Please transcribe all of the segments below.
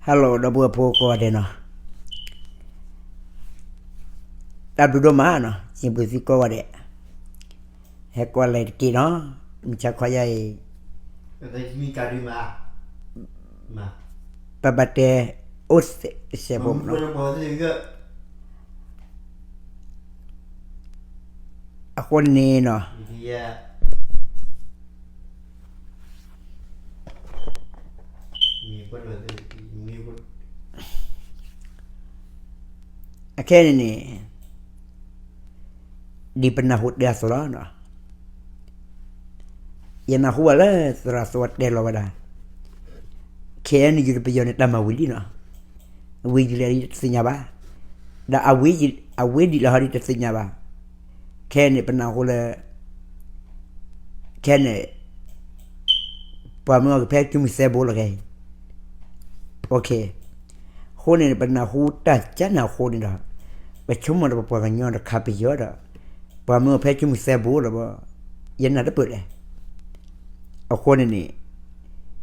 Hello ဒီပုၢ်ဝဲၢ်ဖိကိးဂၤဒဲးနီၤ, တၢ်ဘျုးဒိၣ်မးနီၤ, ယဘျုးသုကိးဂၤဒဲး, ဟဲကွၢ်လဲၤတက့ၢ်နီၤ, မုၢ်ဆါခီယါအံၤ, ပဘၣ်တဲအိၣ်တစဲးဖိမးနီၤ, အဃိန့ၣ်နီၤ အခဲန့ၣ်န့ၣ် ဒ်ပနၢ်ဟူတဲအသိးလီၤ. ယနၢ်ဟူဘၣ်လၢသရၣ်သဝီတဲလီၤဝဲဒၣ် ခဲအံၤန့ၣ် ယိၤတပယီၤန့ၣ် တၢ်မၤဝံၤလံနီၤ, ဝံၤဒ်လဲၣ်တသ့ၣ်ညါဘၣ်, ဒီးအဝ့ၢ်ဒ်လဲၣ်ဟီဒ်တသ့ၣ်ညါဘၣ်, ခဲအံၤန့ၣ် ပနၢ်ဟူလၢ ခဲအံၤန့ၣ် ပှၤမၢအီၤက့ၤဖဲကၠိမုၢ်သဲဘိလီၤခဲအံၤ, အဃိန့ၣ် ပနၢ်ဟူတၢ်ကၢနၢ်ဟူန့ၣ်ဒီး ပဆိကမိၣ်ဒီးပပှၤကညီဒီးခးပယီၤဒီး ပှၤမၢအီၤဖဲကၠိမုၢ်သဲဘိလီၤဘၣ်, ယနာ်တပၢၢ်လဲၣ်. အဃိန့ၣ်န့ၣ်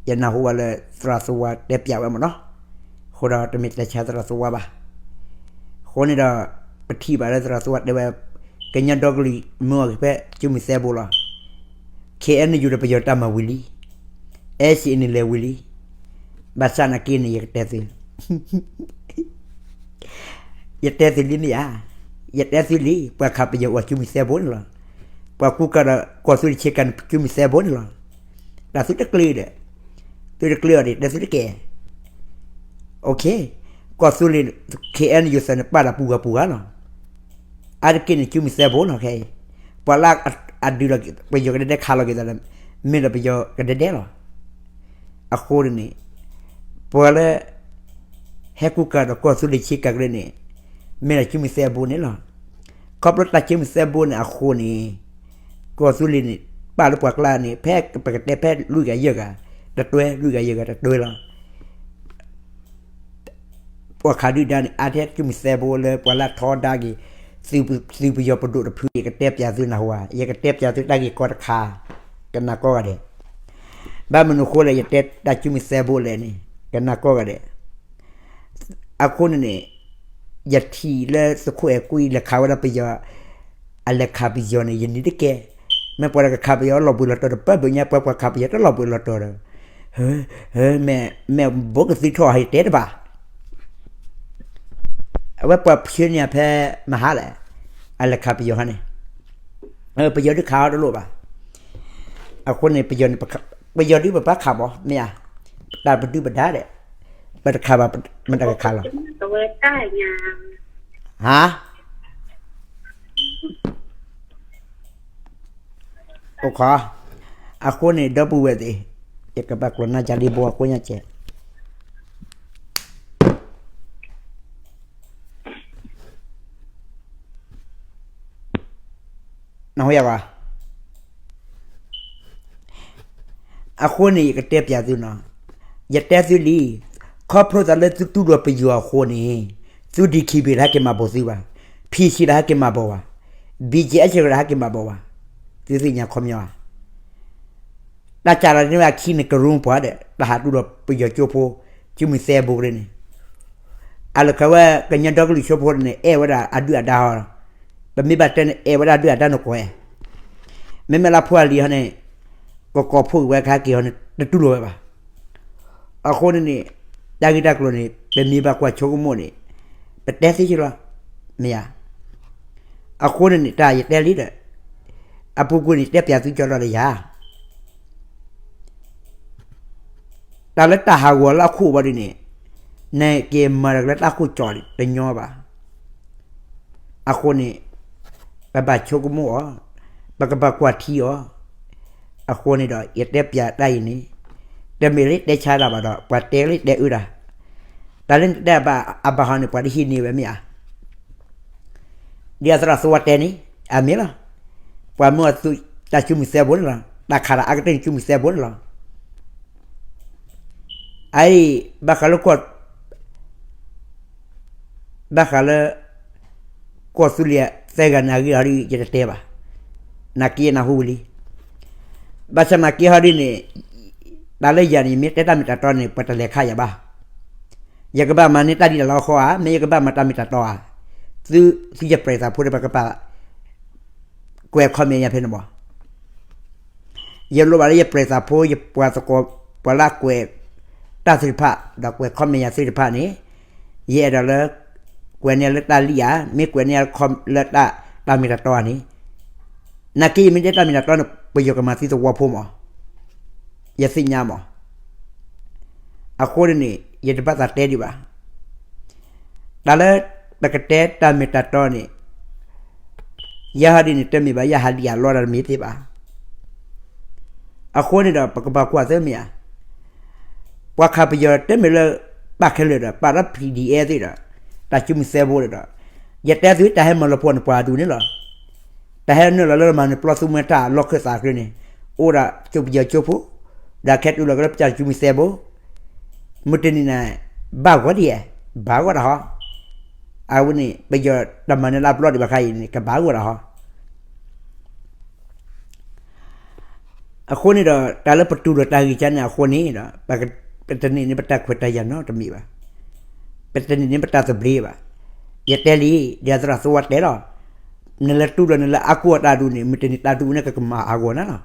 ယနၢ်ဟူဘၣ်လၢသရၣ်သဝီတဲပၠးဝဲမးနီၤ, အဃိဒီးတမ့ၢ်တဲဆါသရၣ်သဝီဘၣ်. အဃိန့ၣ်ဒီး ပထံၣ်ဘၣ်လၢသရၣ်သဝီတဲဝဲ ကညီဒီကလုာ်မၢအီၤက့ၤဖဲကၠိမုၢ်သဲဘိလီၤ, ခဲအံၤန့ၣ် ယိၤတပယီၤတၢ်မၤဝံၤလံ, အဲၣ်စ့အံၤန့ၣ်လဲၤဝံၤလံ, ဘၣ်ဆၣ်နာ်က့န့ၣ် ယကတဲသု ယတဲသုလံမ့ၢ်ဧါ, ယတဲသုလံ ပှၤခးပယီၤအိၣ်ကၠိမုၢ်သဲဘိန့ၣ်လီၤ, ပှၤကူကၤဒီးကီၢ်သူလ့ၤဆ့ကၤန့ၣ်ကၠိမုၢ်သဲဘိန့ၣ်လီၤ, တၢ်သုတကျၢၤဒီး သုတကျၢၤအီၤဒီး တဲသုတကဲ, ကီၢ်သူလ့ၤ ခဲအံၤန့ၣ် ယိၤသးန့ၣ် ပာ်လီၤပူၤဂၤပူၤဂၤလီၤ, အါတက့ၢ်န့ၣ် ကၠိမုၢ်သဲဘိလီၤခဲအံၤ, ပှၤလၢအဒုးလီၤ ပယီၤကဒဲဒဲခးလီၤက့ၤသးဒီး မ့ၢ်ဒီးပယီၤကဒဲဒဲလီၤ. အဃိန့ၣ်န့ၣ် ပှၤလၢ ဟဲကူကၤဒီးကီၢ်သူလ့ၤဆ့ကၤကရၢန့ၣ် မ့ၢ်ဒီးကၠိမုၢ်သဲဘိန့ၣ်လီၤ. ခီဖျိတၢ်ကၠိမုၢ်သဲဘိန့ၣ်အဃိန့ၣ် ကီၢ်သူလ့ၤန့ၣ် ပာ်လၢပှၤကျါန့ၣ် ဖဲပကတဲဖဲလွံၢ်ဂၤယဲၢ်ဂၤ တတွဲ လွံၢ်ဂၤယဲၢ်ဂၤတတွဲလီၤ. ပှၤခးဒုၣ်ဒါန့ၣ် အါထဲကၠိမုၢ်သဲဘိလၢပှၤလၢထီဒါက့ၤ သုးပယီၤပဒိၣ်တဖုန့ၣ် ယကတဲပၠးသုနၢ်ဟူဧါ, ယကတဲပၠးသုတၢ်ဂ့ၢ်ကီတခါ, ကနၣ်ကိးဂၤဒဲး, ဘၣ်မနုၤအဃိလဲၣ် ယတဲတၢ်ကၠိမုၢ်သဲဘိလဲၣ်န့ၣ် ကနၣ်ကိးဂၤဒဲး, အဃိန့ၣ်န့ၣ် ယထံၣ်လၢသုးခိၣ်အဲၤကွံလဲၤခးဝဲဒၣ်ပယီၤ အလဲၤခးပယီၤန့ၣ် ယနံၤတကဲ, မ့ၢ်ပှၤတကခးပယီၤလီၤဘှံးလီၤတီၤတပၢၢ်ဘၢညါ ပှၤပှၤခးပယီၤတလီၤဘှံးလီၤတီၤဒီး, မ့ၢ် မ့ၢ်ဘိကသံထီၣ်ဟဲတဲတဘၣ်, အဝဲပှၤဖၠၢန့ၢ်ဖဲမဟါလဲၣ်, အလဲၤခးပယီၤဟါန့ၣ်, ပယီၤဒုးခးအီၤတလိၣ်ဘၣ်, အဃိန့ၣ် ပယီၤဒုးပပၢ်ခးဘီ မ့ၢ်ဧါ, တၢ်ပဒုၣ်ပဒါဒီး ပတခးဘၣ် မတၤကခးလီၤ, ဟါ အိၣ်ခီ, အဃိန့ၣ် ဒီပုၢ်ဝဲၢ်သ့ၣ်, ယကဘၣ်ကျိးနၢ်ကၢ်လံဘိအဃိညါကဲး, နၢ်ဟူယၤဘၣ်, အဃိန့ၣ် ယကတဲပျးသုနီၤ, ယတဲသုလံ, ခီဖျိသးလၢသုတူၢ်လိာ်ပယီၤအဃိန့ၣ်, သု ဒီကံဘ့ တဟဲက့ၤမၤဘီၣ်သုဘၣ်, ဖံဆံး တဟဲက့ၤမၤဘီၣ်ဘၣ်, ဘံကဲအဆဲး တဟဲက့ၤမၤဘီၣ်ဘၣ်, သုသ့ၣ်ညါခီပညီဧါ. တၢ်စးထီၣ်န့ၢ်ဝဲအခံန့ၣ် ကရူၢ်ပှၤဒီး တၢ်ဟးတူၢ်လိာ်ပယီၤကၠိဖိ, ကၠိမုၢ်သဲဘိကရၢန့ၣ်, အလီၢ်ခီဝဲ ကညီဒီကလုာ်ကၠိဖိန့ၣ် အဲၣ်ဝဲဒၣ်အဒုၣ်အဒါဟီ, ပမ့ၢ်ဘၣ်တဲန့ၣ် အဲၣ်ဝဲဒၣ်အဒုၣ်အဒါန့ၣ်ကွၢ်, မ့မ့ၢ်လၢဖိအလံၤဟီန့ၣ်, ကကိးဖိဝဲခါက့ၤဟီန့ၣ် တတူၢ်လိာ်ဝဲဘၣ်. အဃိန့ၣ်န့ၣ်, တၢ်ဂ့ၢ်တၢ်ကျိၤန့ၣ် ပမ့ၢ်ဘၣ်ကွၢ်ဆိကမိၣ်န့ၣ်, ပတဲသ့က့လီၤ, မ့ၢ်ဧါ. အဃိန့ၣ်န့ၣ် တၢ်ယတဲလံဒီး, အပူၤကွံာ်န့ၣ် တဲပျးသုကၠီလီၤလၢယၤ တၢ်လၢတၢ်ဟးဂီၤလၢအခိၣ်ဘီဒ်န့ၣ်, နက့ၤမၤတၢ်လၢတၢ်ခိၣ်ကၠီတညီဘၣ်. အဃိန့ၣ်, ပဘၣ်ဆိကမိၣ်အီၤ, ပကဘၣ်ကွၢ်ထံအီၤ. အဃိန့ၣ်ဒီး ယတဲပျးတၢ်အံၤန့ၣ်, တမ့ၢ်လၢတဲဆါတၢ်ဘၣ်ဒီး ပှၤတဲလၢတဲအၢတၢ်, တၢ်လၢနတဲအဘၣ်ဟီန့ၣ် ပှၤတဟံးန့ၢ်ဝဲမ့ၢ်ဧါ. ဒ်အသရၣ်သဝီတဲန့ၣ်, အမ့ၢ်လီၤ. ပှၤမၢအီၤသုးတၢ်ကၠိမုၢ်သဲဘိန့ၣ်လီၤ. တၢ်ခးတၢ်အါကတၢၢ်န့ၣ် ကၠိမုၢ်သဲဘိန့ၣ်လီၤ. အအံၤ, ဘၣ်ဃးလၢကီၢ်, ဘၣ်ဃးလၢ ကီၢ်သူလ့ၤသၢဂၤန့ၣ်အဂ့ၢ်ဟီဒ် ယတတဲဘၣ်. နာ်က့ယနၢ်ဟူဝံၤလံ. ဘၣ်ဆၣ်နာ်က့ဟီဒ်န့ၣ်, တၢ်လၢယၤန့ၣ် မ့ၢ်တဲတၢ်မ့ၢ်တၢ်တီန့ၣ် ပှၤတလဲၤခးယၤဘၣ်. ယကဘၣ်မၤန့ၢ်တၢ်လံၣ်တၢ်လီဃီဧါ, မ့ၢ်ယကဘၣ်မၤတၢ်မ့ၢ်တၢ်တီဧါ, သုသုယပြဲးသးဖိဒီး ပကဘၣ်ကွဲး comment ယၤဖဲန့ၣ်မး. ယလိၣ်ဘၣ်လၢယပြဲးသးဖိ ယပှၤသကိး ပှၤလၢအကွဲးတၢ်သ့ၣ်တဖၣ် ဒီးကွဲး comment ယၤသ့ၣ်တဖၣ်န့ၣ်, ယအဲၣ်ဒိးလၢ ကွဲးန့ၢ်လၢတၢ်လံၣ်ဧါ, မ့ၢ်ကွဲးန့ၢ် comment လၢတၢ် တၢ်မ့ၢ်တၢ်တီဧါန့ၣ်, နာ်က့ယမ့ၢ်တဲတၢ်မ့ၢ်တၢ်တီန့ၣ် ပယီၤကမၤသုသဝီဖိမး, ယသ့ၣ်ညါမး. အဃိန့ၣ်န့ၣ် ယတဘၣ်သးတဲဒံးဘၣ်. တၢ်လၢပကတဲတၢ်မ့ၢ်တၢ်တီန့ၣ် ယဟးဒ်န့ၣ် တမ့ၢ်ဘၣ်, ယဟးလံၣ်အလီတၢ်တမ့ၢ်သ့ဘၣ်. အဃိန့ၣ်ဒီး ပကဘၣ်ကွၢ်သ့မ့ၢ်ဧါ. ပှၤခးပယီၤတမ့ၢ်လၢ ပာ်ခဲလၢာ်ဒီး ပာ်ဒီး PDF သ့ၣ်ဒီး တၢ်စုမုၢ်သဲဘိဒီး, ယတဲသုတၢ်ဟဲမၤလီၤပှီၢ်န့ၣ် ပှၤအဒူၣ်န့ၣ်လီၤ. တၢ်ဟဲနုာ်လီၤလၢမၤနုာ်ပျီသူမှဲတၢ်လီၢ်ခၢၣ်သးချ့န့ၣ်, အိၣ်ဒီးကၠိပယီၤကၠိဖိ, ဒီးခဲတူၢ်လီၤကဒီးပစၢ်စုမုၢ်သဲဘိ, မုၢ်တနံၤန့ၣ် ဘၣ်ဂီၢ်ဒ်ဧါ, ဘၣ်ဂီၢ်တၢ်ဟီ, အဝဲန့ၣ် ပယီၤတမၤနုာ်လၢအဘျီဒံးဘၣ်ခါအံၤန့ၣ် ကဘၣ်ဂီၢ်တၢ်ဟီ. အဃိန့ၣ်ဒီး တၢ်လၢပတူၢ်လိာ်တၢ်ဂ့ၢ်ကါန့ၣ်အဃိန့ၣ်ဒီး ပတန့ၢ်န့ၢ်ပတၢ်ခွဲးတၢ်ယာ်နီတမံၤဘၣ်. ပတန့ၢ်န့ၢ်ပတၢ်သဘျ့ဘၣ်. ယတဲလံ, ဒ်သရၣ်သဝီတဲလီၤ, နလဲၤတူၢ်လိာ်နလဲၤအါကိၢ်အတၢ်ဒူၣ်န့ၣ် မုၢ်တနံၤတၢ်ဒူၣ်န့ၣ် ကကမၤအဂီၢ်နၤလီၤ.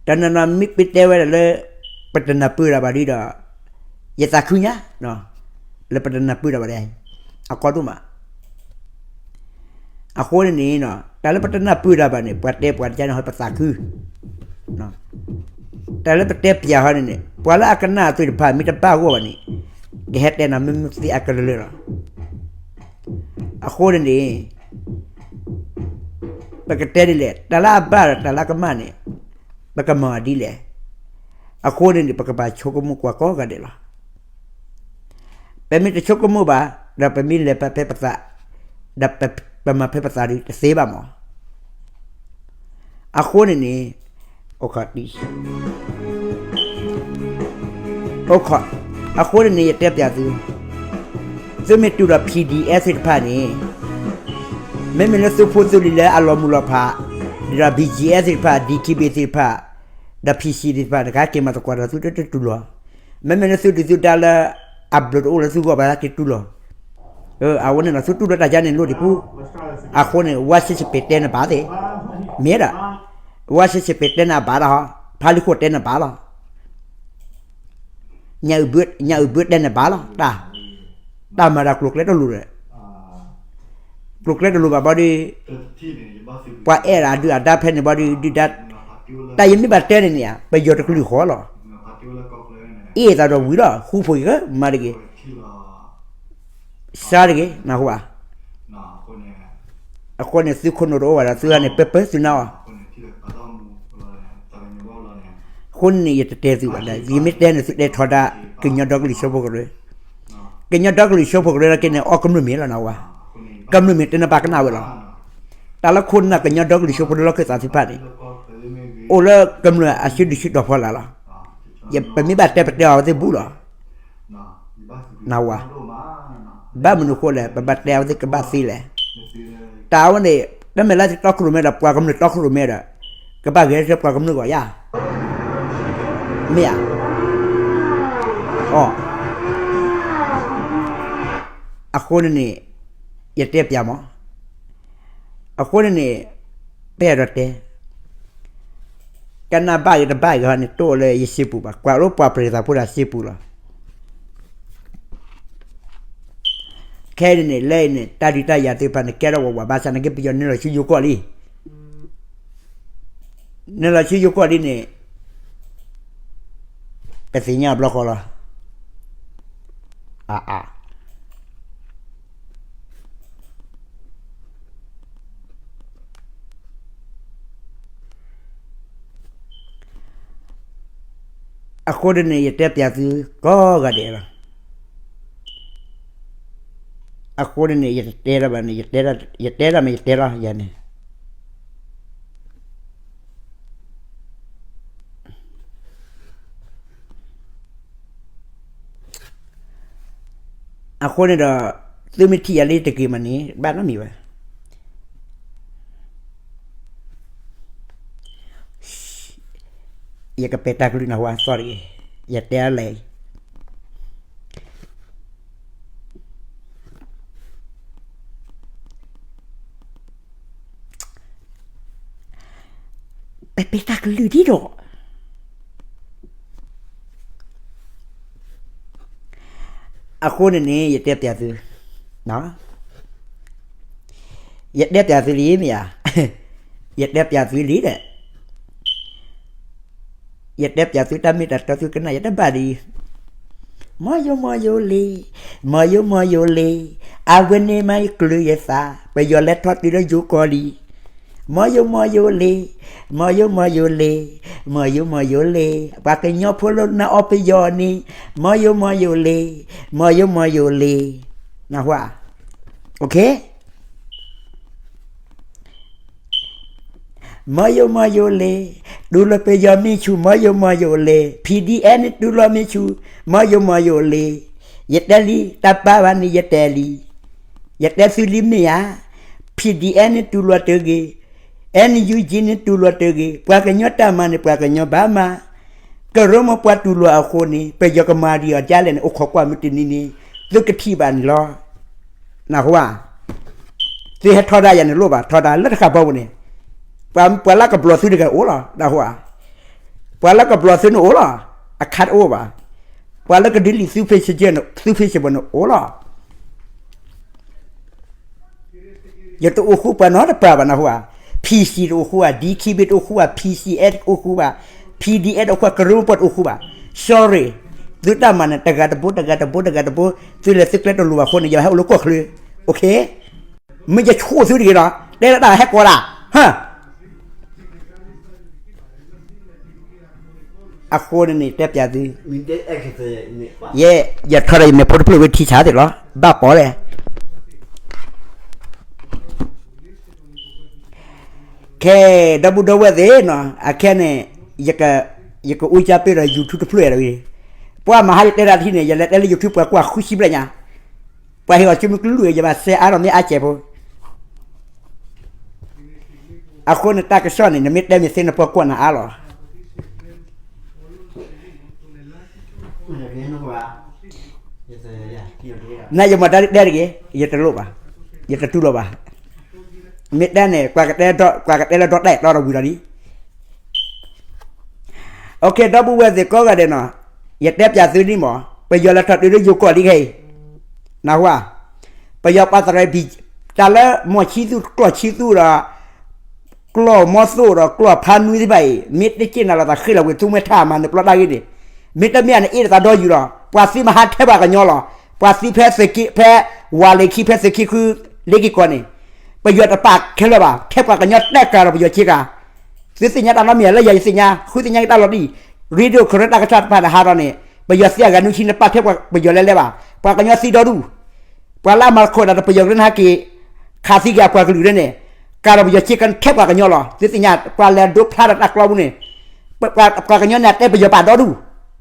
တနီၤနီၤမ့ၢ်ပတဲဝဲဒၣ်လၢ ပတနၢ်ပၢၢ်တၢ်ဘၣ်ဒီး ယသးခုညါ, လၢပတနၢ်ပၢၢ်တၢ်ဘၣ်ဒီး အကီဒိၣ်မး. အဃိန့ၣ်န့ၣ် တၢ်လၢပတနၢ်ပၢၢ်တၢ်ဘၣ်န့ၣ် ပှၤတဲပှၤတကါန့ၣ် ဟီပသးခု, တၢ်လၢပတဲပျးဟီန့ၣ်န့ၣ် ပှၤလၢအကနၣ်အသ့ၣ်တဖၣ် မ့ၢ်တဘၣ်ဂီၢ်ဘၣ်န့ၣ် ကဟဲတဲနၤမ့ၢ်မ့ၢ်သ့အကလုာ်လၢာ်လီၤ. အဃိန့ၣ်န့ၣ် ပကတဲဒ်လဲၣ်, တၢ်လၢအဘၣ်ဒီးတၢ်လၢအကမၣ်န့ၣ် ပကမၤအီၤဒ်လဲၣ်. အဃိန့ၣ်န့ၣ် ပကဘၣ်ဆိကမိၣ်ကွၢ်ကိးဂၤဒဲးလီၤ. ပမ့ၢ်တဆိကမိၣ်ဘၣ် ဒီးပမ့ၢ်လဲၤပာ်ဖဲပသး, ဒီးပမၤဖဲပသးဒီးတသ့ဘၣ်မး. အဃိန့ၣ်န့ၣ် အိၣ်ခိး, အဃိန့ၣ်န့ၣ် ယတဲပျးသု, သုမ့ၢ်တူၢ်ဒီး PDF သ့ၣ်တဖၣ်န့ၣ် မ့မ့ၢ်လၢသုဖိသုလံၤလၢအလီၤမုၢ်လီၤဖး, ဒီး BGF သ့ၣ်တဖၣ်, DKBA သ့ၣ်တဖၣ်, ဒီး PC သ့ၣ်တဖၣ် တခါက့ၤမၤသကိးဒီးသုတတူၢ်လိာ်, မ့မ့ၢ်လၢသုဒုးသုဒါလၢ အဘျုးတအိၣ်လၢသုဂီၢ်ဘၣ် က့ၤတူၢ်လိာ်, အဝဲန့ၣ်ဒီးသုတူၢ်လိာ်တၢ်ယါန့ၣ်လိၣ်ဒံးပူၤ, အဃိန့ၣ် ဝါစ့ၣ်စပ့းတဲနဘၣ်သ့, မ့ၢ်ဒီး, ဝါစ့ၣ်စပ့းတဲနဘၣ်ဒီး, ဖါလံၤခိၣ်တဲနဘၣ်လီၤ. ညၣ်အုၣ်ဘၢတဲနဘၣ်လီၤ, တၢ်မၤတၢ်ကျိၤကျဲတလိၤဒီး, ကျိၤကျဲတလိၤဘၣ်ဘီဒီး, ပှၤအဲၣ်ဒၣ်အဒုၣ်အဒါဖဲန့ၣ်ဘီဒီး ဒုၣ်ဒါ, တၢ်ယမ့ၢ်ဘၣ်တဲန့ၣ်န့ၣ် ပယီၤတကလုာ်ဃီလီၤ. အ့ၣ်သးဒီးဝံၤလီၤ ဃူဖိးက့ၤမၤတဂ့ၤ စါတဂ့ၤ နၢ်ဟူဧါ. အဃိန့ၣ် သုခိၣ်နူာ်တအိၣ်ဘၣ်ဒီး သုဂၤန့ၣ် ပၢပၢသုနါအီၤ, အဃိန့ၣ် ယတတဲသုဘၣ်ဒီး ယမ့ၢ်တဲန့ၣ် သုတဲထီဒါ ကညီဒီကလုာ်စၢဖှိၣ်ကရၢ, ကညီဒီကလုာ်စၢဖှိၣ်ကရၢလၢက့န့ၣ် အီၣ်ကမျၢၢ်မ့ၢ်လီၤ နၢ်ဟူဧါ, ကမျၢၢ်မ့ၢ်တဲနဘၣ်ကနၣ်ဝဲလီၤ. တၢ်လၢခိၣ်နၢ်ကညီဒီကလုာ်စၢဖှိၣ်လၢလီၢ်ခၢၣ်သးသ့ၣ်တဖၣ်န့ၣ် အိၣ်လၢကမျၢၢ်အစုဒုၣ်စုတီၤဖီလာ်လီၤ. ပမ့ၢ်ဘၣ်တဲပတဲအီၤဝဲသ့ၣ်ဘူၣ်လီၤ. နၢ်ဟူဧါ, ဘၣ်မနုၤအဃိလဲၣ် ပဘၣ်တဲအဝဲသ့ၣ်ကဘၣ်သ့လဲၣ်. တၢ်ဝဲန့ၣ် တမ့ၢ်လၢသုတီခိၣ်ရိၣ်မဲဒီး ပှၤကမျၢၢ်တီခိၣ်ရိၣ်မဲဒီး ကဘၣ်ဂဲၤဆၢပှၤကမျၢၢ်ဂီၢ်ယါ, မ့ၢ်ဧါ. အဃိန့ၣ်န့ၣ် ယတဲပျးမး, အဃိန့ၣ်န့ၣ် ပအဲၣ်ဒိးတဲ ကနၣ်ဘၣ်ဂ့ၤတဘၣ်ဂ့ၤဟီန့ၣ် တအိၣ်လၢယစုပူၤဘၣ်, ကွၢ်လၢပှၤပြဲၤသးဖိဒီးစုပူၤလီၤ. ခဲအံၤန့ၣ် လၢအံၤန့ၣ် တၢ်ဒုးတၢ်ယၤသ့ၣ်တဖၣ်န့ၣ် ကဲထီၣ်ဝးဝးဘၣ်ဆၣ်နာ်က့ ပယီၤနုာ်လီၤဆူယိၤကီၢ်လံ. နုာ်လီၤဆူယိၤကီၢ်လံန့ၣ် ပသ့ၣ်ညါဘျီဃီလီၤ. အါအါ အဃိန့ၣ်န့ၣ် ယတဲပျးသုကိးဂၤဒဲးလီၤ. အဃိန့ၣ်န့ၣ် ယတတဲလီၤဘၣ်န့ၣ် ယတဲဒၣ်မ့ၢ်ယတဲလီၤ ယၤန့ၣ် အဃိန့ၣ်ဒီး သုမ့ၢ်ထံၣ်ယၤလၢတဂ့ၤမးန့ၣ် ဘၣ်နီတမံၤဘၣ်. ယကပဲာ်တၢ်ကလုၢ်နၢ်ဟူအသီတဂ့ၤ, ယတဲအလဲၣ်, ပပဲတၢ်ကလုၢ်ဒ်ဒီး အဃိန့ၣ်န့ၣ် ယတဲပျးသု, ယတဲပျးသုလံမ့ၢ်ဧါ, ယတဲပျးသုလံဒီး, ယတဲပျးသုတၢ်မ့ၢ်တၢ်တီသုကနၣ် ယတဘၣ်ဒ်အံၤ, မီယိမီယိလ့, မီယိမီယိလ့, အဝဲန့ၣ်မၤယကျၢၤယသး ပယီၤလဲၤထီၣ်တုၤလၢယိၤကီၢ်လံ မီယိမီယိလ့, မီယိမီယိလ့, မီယိမီယိလ့, ပှၤကညီဖိလၢနအီပယီၤန့ၣ်, မီယိမီယိလ့, မီယိမီယိလ့, နဟါ, မီယိမီယိလ့, တူၢ်လိာ်ပယီၤမ့ၢ်ဆူၣ် မီယိမီယိလ့, PDF န့ၣ်တူၢ်လိာ်မ့ၢ်ဆူၣ် မီယိမီယိလ့, ယတဲလံ တၢ်ပာ်ဘၣ်န့ၣ်ယတဲလံ, ယတဲသုလံမ့ၢ်ဧါ, PDF န့ၣ်တူၢ်လိာ်တဂ့ၤ, NUG န့ၣ်တူၢ်လိာ်တဂ့ၤ, ပှၤကညီတၢ်မၤန့ၣ် ပှၤကညီဘၣ်မၤ, ကရၢမိၢ်ပှၤတူၢ်လိာ်အဃိန့ၣ် ပယီၤကမၤဒံးအီၤဒ်လဲၣ်န့ၣ် အိၣ်ခိးကွၢ်မုၢ်တနံၤန့ၣ် သုကထံၣ်ဘၣ်န့ၣ်လီၤ. နဟါ, သုဟဲထီဒါယၤန့ၣ်လိၣ်ဘၣ် ထီဒါလၢတဃာ်ဘီပူၤန့ၣ်, ပှၤလၢကဘျီသုတဂၤအိၣ်လီၤ နဟါ, ပှၤလၢကဘျီသုန့ၣ်အိၣ်လီၤ, အခါတအိၣ်ဘၣ်, ပှၤလၢကဒုးလံာ်သု Facebook သု Facebook န့ၣ်အိၣ်လီၤ. ယတအိၣ်ဃူပှၤနီတပၤဘၣ်နဟါ, PC တအိၣ်ဃူဘၣ်, DKB တအိၣ်ဃူဘၣ်, PCS တအိၣ်ဃူဘၣ်, PDF တအိၣ်ဃူဘၣ်, ကရၢမိၢ်ပှၢ်တအိၣ်ဃူဘၣ်, sorry, သုတၢ်မၤန့ၣ် တဂၤတဘိ တဂၤတဘိ တဂၤတဘိ, သုလဲၤသုကျဲတလိၤဘၣ်အဃိန့ၣ် ယဟဲအိၣ်လၢကီၢ်ချၢ, မ့ၢ်ယဆိၣ်သုတဂ့ၤဒီး တဲလၢတၢ်ဟဲကိးဒၣ်, ဟၢ အဃိန့ၣ်န့ၣ် တဲပျးသု, ယဲ ယထီဒါယမဲာ်ဖိတဖျၢၣ်ဝဲထံဆးသ့ၣ်လီၤ, ဘၣ်ပိာ်လဲၣ်. ခဲ ဒီပုၢ်ဒီဝဲၢ်သ့ၣ်နီၤ, အခဲန့ၣ် ယကအိၣ်ကၢ်ပ့ၢ်ဒီး YouTube တဖျၢၣ်ဝဲ, ပှၤမၤဟါယတဲဒၣ်တထံၣ်န့ၣ် ယလဲၤတဲလၢ YouTube ပှၤကွၢ်ဃုဆံဘျဲၣ်ညါ, ပှၤဟ့ၣ်အီၤစုမုၢ်ကလူၢ် ယဘၣ်စဲအါထီၣ်မ့ၢ်အါစဲးဖိ အဃိန့ၣ်တၢ်ကစီၣ်န့ၣ် နမ့ၢ်တဲမ့ၢ်သ့န့ၣ် ပှၤကွၢ်နၤအါလီၤ. နယမၤတၢ်တဲတဂ့ၤ, ယတလိၣ်ဘၣ်, ယတတူၢ်လိာ်ဘၣ်. မ့ၢ်တဲန့ၣ် ပှၤကတဲလၢဒီတၢ်အဲၣ်တီဒီးဝံၤလီၤလံ. Okay ဒီပုၢ်ဝဲၢ်သ့ၣ်ကိးဂၤဒဲးနီၤ, ယတဲပျးသုန့ၣ်မး, ပယီၤလဲၤထီၣ်တုၤလၢယိၤကီၢ်လံခဲအံၤ, နဟါ, ပယီၤပှၤသရၣ်ဘံၣ်, တၢ်လၢမီၢ်ဆံသူၣ် ကျီၢ်ဆံသူၣ်ဒီး ကျီၢ်မီသိၣ်ဒီးကျီၢ်ဖးနွံသ့ၣ်တဖၣ်အံၤ မ့ၢ်တက့ၢ်နၤလီၤသးဃ့ၢ်လီၤဝံၤ သူမှဲထါမၤနုာ်ပျီတၢ်ဂ့ၢ်န့ၣ်, မ့တမ့ၢ်အန့ၣ်အ့ၣ်တသးဒီယူၢ်လီၤ. ပှၤသံမဟါထဲပှၤကညီလီၤ. ပှၤသံဖဲသုးက့ ဖဲဝၤလ့ၤခံ ဖဲသုးက့ဃု လ့က့ၤကီၢ်န့ၣ်, ပယီၤတပာ်ခဲလၢာ်ဘၣ်, ထဲပှၤကညီတဲကၤဒီးပယီၤဆ့ကၤ. သုသ့ၣ်ညါတၢ်နီတမံၤလၢယၤယသ့ၣ်ညါ, ဃုသ့ၣ်ညါက့ၤတၢ်လီၤတံၢ်, radio ကရၢတၢ်ကစီၣ်တဖၣ်န့ၣ်ဟးဒီးန့ၣ်, ပယီၤသံအဂၤနွံဆံန့ၣ် ပာ်ထဲပှၤပယီၤလဲၤလဲၤဘၣ်. ပှၤကညီသံဒီဒူၣ် ပှၤလၢအမၤသကိးတၢ်ဒီးပယီၤကရၢန့ၣ်ဟဲက့ၤ ခးသံက့ၤအပှၤကလုာ်န့ၣ်, ကၤဒီးပယီၤဆ့ကၤထဲပှၤကညီလီၤ. သုသ့ၣ်ညါ ပှၤလဲၤဒိဖျါဒီးတၢ်ကျီပူၤန့ၣ်, ပှၤကညီန့ၣ် အတဲပယီၤပာ်ဒီဒူၣ်,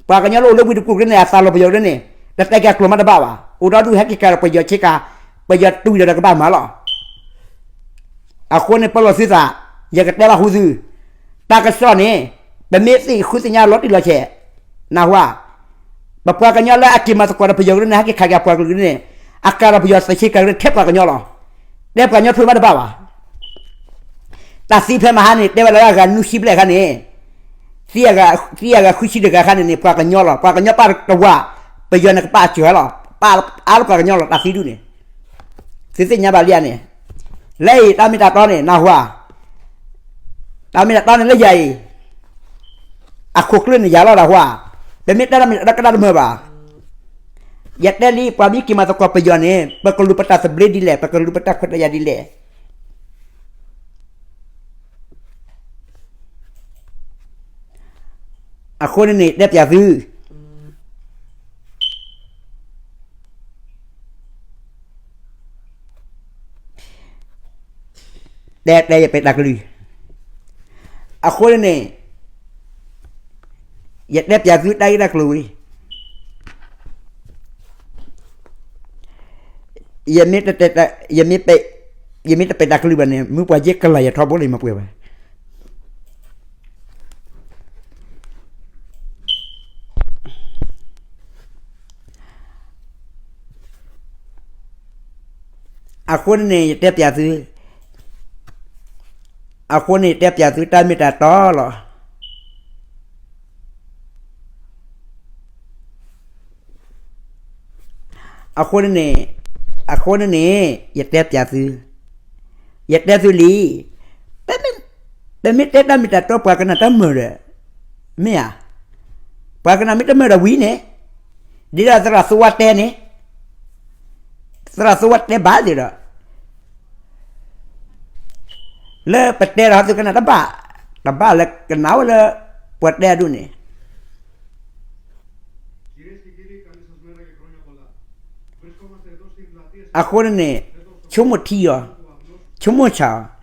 ပှၤကညီလၢအိၣ်လၢဝံတကူၣ်ကရၢန့ၣ် အသးလီၤပယီၤကရၢန့ၣ်, တတဲက့ၤအကျိၤမးတဘၣ်ဘၣ်, အိၣ်ဒီဒူၣ်ဟဲက့ၤကၤဒီးပယီၤဆ့ကၤ, ပယီၤတူၢ်ဒီးကဘၣ်မၤလီၤ. အဃိန့ၣ် ပလီၢ်သုသး, ယကတဲဘၣ်ဃုာ်သု, တၢ်ကစီၣ်န့ၣ်, ပမ့ၢ်သ့ၣ်ဃုသ့ၣ်ညါလီၤတံၢ်လီၤဆဲး, နဟါ, ပပှၤကညီလၢအက့ၤမၤသကိးဒီးပယီၤကရၢန့ၣ် ဟဲက့ၤခးက့ၤအပှၤကလုာ်န့ၣ်, အကၤဒီးပယီၤသ့ၣ်ဆ့ကၤကရၢထဲပှၤကညီလီၤ. တဲပှၤကညီထွဲမးတဘၣ်ဘၣ်. တၢ်သံဖဲမဟါန့ၣ် တဲဝဲလၢအဂၤနွံဆံဘျဲၣ်အခါန့ၣ်, သံအဂၤဃုဆံတဂၤအခါန့ၣ်န့ၣ် ပှၤကညီလီၤ. ပှၤကညီပာ်တဝာ်, ပယီၤန့ၣ်ကပာ်စၢၤလီၤ. ပာ်အါလၢပှၤကညီလီၤ တၢ်သံဒူၣ်န့ၣ်. သုသ့ၣ်ညါဘၣ်လံဧါန့ၣ်, လၢအံၤတၢ်မ့ၢ်တၢ်တီန့ၣ် နဟါ, တၢ်မ့ၢ်တၢ်တီန့ၣ်လၢယၤအံၤ, အခိၣ်ကျၢၢ်န့ၣ်ယၤလီၤ နဟါ, ပမ့ၢ်တဲတၢ်မ့ၢ်တၢ်တီကနၣ်တမုာ်ဘၣ်. ယတဲလံ ပှၤမ့ၢ်က့ၤမၤသကိးပယီၤန့ၣ် ပကလူၤပတၢ်သဘျ့ဒ်လဲၣ်, ပကလူၤပတၢ်ခွဲးတၢ်ယာ်ဒ်လဲၣ်. အဃိန့ၣ်န့ၣ် တဲပျးသု, တဲတဲယပဲတၢ်ကလုၢ်, အဃိန့ၣ်န့ၣ် ယတဲပျးသုတၢ်ဂ့ၢ်တၢ်ကျိၤဝံၤ, ယမ့ၢ်တ, ယမ့ၢ်တပဲတၢ်ကလုၢ်ဘၣ်န့ၣ် မုၢ်ပှၢ်က့ကလၤယထီဘိလၢယမၤပှဲၤဘၣ်. အဃိန့ၣ်န့ၣ် ယတဲပျးသု, အဃိန့ၣ် တဲပၠးသုတၢ်မ့ၢ်တၢ်တီလီၤ. အဃိန့ၣ်, အဃိန့ၣ်န့ၣ် ယတဲပၠးသု, ယတဲသုလံ, ပမ့ၢ်တဲတၢ်မ့ၢ်တၢ်တီ ပှၤကနၣ်တၢ်မုာ်ဒီး, မ့ၢ်ဧါ, ပှၤကနၣ်မ့ၢ်တမုာ်ဒီးဝံၤန့ၣ်, ဒ်သိးသရၣ်သူဝါတဲန့ၣ်, သရၣ်သူဝါတဲဘၣ်သ့ၣ်ဒီး လၢပတဲဒီးသုကနၣ်တဘၣ်, တဘၣ်လၢကနၣ်ဝဲလၢ ပှၤတဲအဒိၣ်န့ၣ်, အဃိန့ၣ်န့ၣ်, ဆိကမိၣ်ထံအီၤ, ဆိကမိၣ်ဆၣ်အီၤ,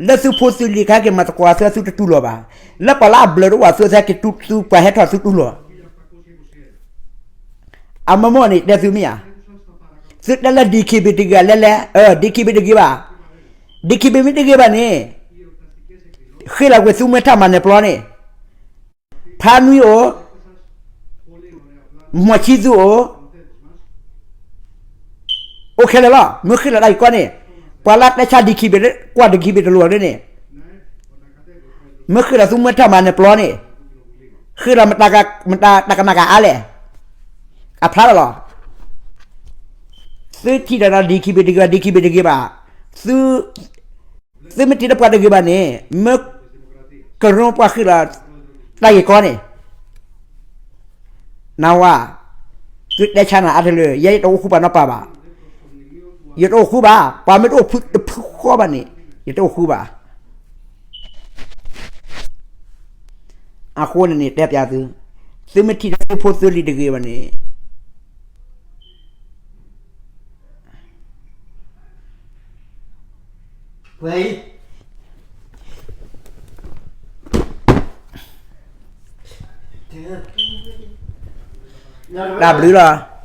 လၢသုဖိသုလံၤခဲက့ၤမၤသကိးသု သုတတူၢ်လိာ်ဘၣ်, လၢပှၤလၢအဘျၢတအိၣ်သုသ့က့ၤတူၢ်သူပှၤဟဲထီၣ်သုတူၢ်လိာ်, အမိၢ်မိၢ်န့ၣ် တဲသုမ့ၢ်ဧါ, သုတဲလၢ DKBA တဂ့ၤလဲၣ်လဲၣ်, အၢ DKBA တဂ့ၤဘၣ်, DKBA မ့ၢ်တဂ့ၤဘၣ်န့ၣ်, ဃ့လီၤကွံာ်သုမ့ၢ်ထၢၣ်မၤနၢၤပျီန့ၣ်, ဖါနွံအိၣ်, မီၢ်ဆံသူအိၣ်, အိၣ်ခဲလၢာ်လီၤ. မ့ၢ်ဃ့လီၤတၢ်ဂ့ၢ်ကီန့ၣ်, ပှၤလၢတဲဆါ DKBA ကွၢ် DKBA တလိၤန့ၣ်, မ့ၢ်ဃ့လီၤသုမ့ၢ်ထၢၣ်မၤနၢၤပျီန့ၣ်, ဃ့လီၤမတၤကနၣ်ကအါလဲၣ်, အဖျါလီၤလီၤ. သုထံၣ်ဒီး DKBA တဂ့ၤဘၣ်, DKBA တဂ့ၤဘၣ်, သု သုမ့ၢ်ထံၣ်လၢပှၤတဂ့ၤဘၣ်န့ၣ်, မ့ၢ်ကရၢပှၤဃ့လီၤ တၢ်ဂ့ၢ်ကီန့ၣ်, နဝၤ, သုတဲဆါနၤအါတလၢ, ယဲယတအိၣ်ဃူဘၣ်နီတပၤဘၣ်, ယတအိၣ်ဃူဘၣ်, ပှၤမ့ၢ်တအိၣ်ဖုတဖုဃီဘၣ်န့ၣ်, ယတအိၣ်ဃူဘၣ်. အဃိန့ၣ်န့ၣ် တဲပၠးသု, သုမ့ၢ်ထံၣ်လၢသုဖိသုလံၤတဂ့ၤဘၣ်န့ၣ် တၢ်ဘျုးလီၤ.